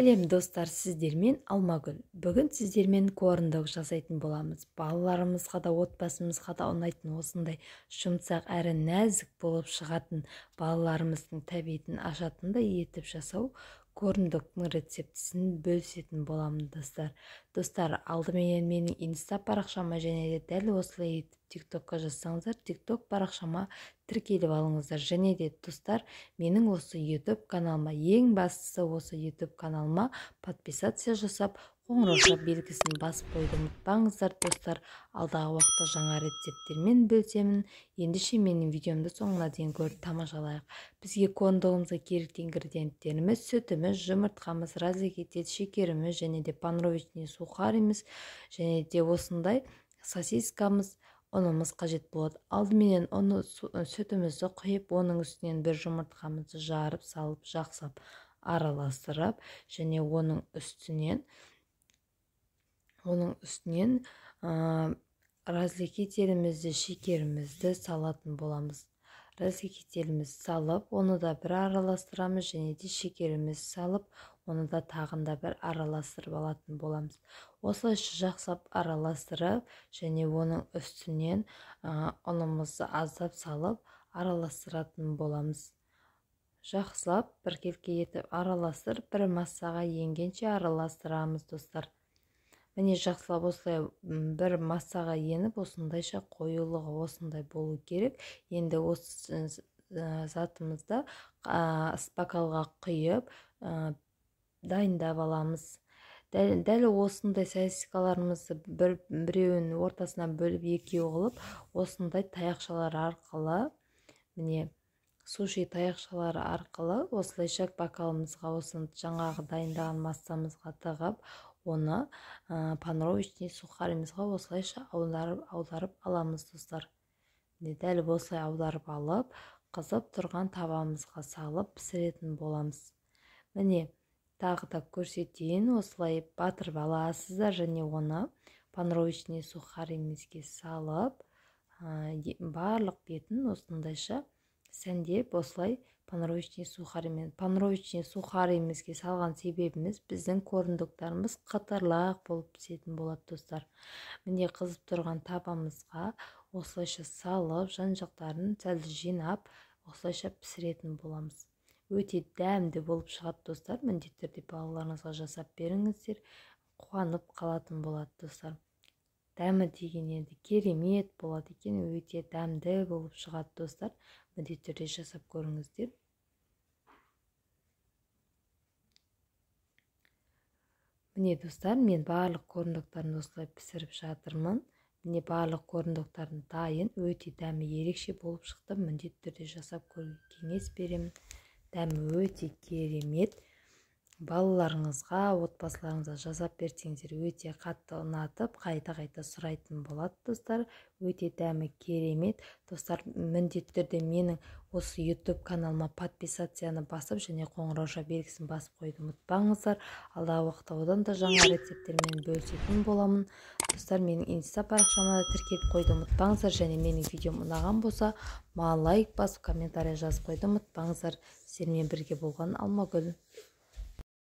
Сәлем достар, сіздермен Алмагүл. Бүгін сіздермен корндог жасайтын боламыз. Балаларымызға да, отбасымызға да ұнайтын осындай жұмсақ әрі нәзік болып шығатын, балаларымыздың тәбетін ашатындай етіп жасау корндогтың рецептісін бөлісетін боламын достар. Достар, алдыменен менің инста парақшама және де дәл осылай етіп тиктокқа жазсаңыздар, тикток парақшама тіркеліп алыңыздар. Және де достар, менің осы YouTube каналыма, ең бастысы осы YouTube каналыма подписаться жасап, қоңырауша белгісін басып қоюды ұмытпаңыздар достар. Алдағы уақытта жаңа рецепттермен бөлісемін. Ендеше менің видеомды соңына дейін көріп тамашалайық. Бізге корндогымызға керекті ингредиенттеріміз: сүтіміз, жұмыртқамыз, разрыхлитель, шекеріміз және де панировочный сухаріміз және де осындай сосискамыз, ұнымыз қажет болады. Алдыменен ұны сүтімізді құйып, оның үстінен бір жұмыртқамызды жарып салып, жақсылап араластырып, және оның үстінен разрыхлителімізді, шекерімізді салатын боламыз. Разрыхлителімізді салып, оны да бір араластырамыз, және де шекерімізді салып, оны да тағын да бір араластырып алатын боламыз. Осылайша жақсылап араластырып, және оның үстінен ұнымызды аздап салып араластыратын боламыз. Жақсылап біркелкі етіп араластырып, бір массаға енгенше араластырамыз достар. Міне жақсылап осылай бір массаға еніп, осындайша қоюлығы осындай болу керек. Енді осы затымызды бокалға құйып, дайындап аламыз. Дәл осындай сосискаларымызды біреуін ортасынан бөліп екеу қылып, осындай таяқшалар арқылы, міне суши таяқшалары арқылы осылайша бокалымызға осы жаңағы дайындаған массамызға тығып, оны панировочный сухарімізға осылайша аударып аламыз достар. Міне дәл осылай аударып алып, қызып тұрған табамызға салып пісіретін боламыз. Міне тағы да көрсетейін, осылай батырып аласыздар және оны панировочный сухарімізге салып, барлық бетін осындайша сәндеп осылай панировочный сухаримен. Панировочный сухаримізге салған себебіміз, біздің корндогтарымыз қытырлақ болып пісетін болады достар. Міне қызып тұрған табамызға осылайша салып, жан-жақтарын сәл жинап, осылайша пісіретін боламыз. Өте дәмді болып шығады достар. Міндетті түрде балаларыңызға жасап беріңіздер, қуанып қалатын болады достар. Дәмі деген енді керемет болады екен, өте дәмді болып шығады достар. Міндетті түрде жасап көріңіздер. Міне достар, мен барлық корндогтарын осылай пісіріп жатырмын. Міне барлық корндогтардың дайын, өте дәмі ерекше болып шықты. Міндетті түрде жасап көруге кеңес беремін. Дәмі өте керемет. Балаларыңызға, отбасыларыңызға жасап берсеңіздер өте қатты ұнатып, қайта-қайта сұрайтын болады достар. Өте дәмі керемет. Достар, міндетті түрде менің осы YouTube каналыма подписацияны басып және қоңырауша белгісін басып қоюды ұмытпаңыздар. Алдағы уақытта одан да жаңа рецепттермен бөлісетін боламын. Достар, менің инста парақшама да тіркеліп қоюды ұмытпаңыздар және менің видеом ұнаған болса, маған лайк басып, комментарий жазып қоюды ұмытпаңыздар. Сіздермен бірге болған Алмагүл.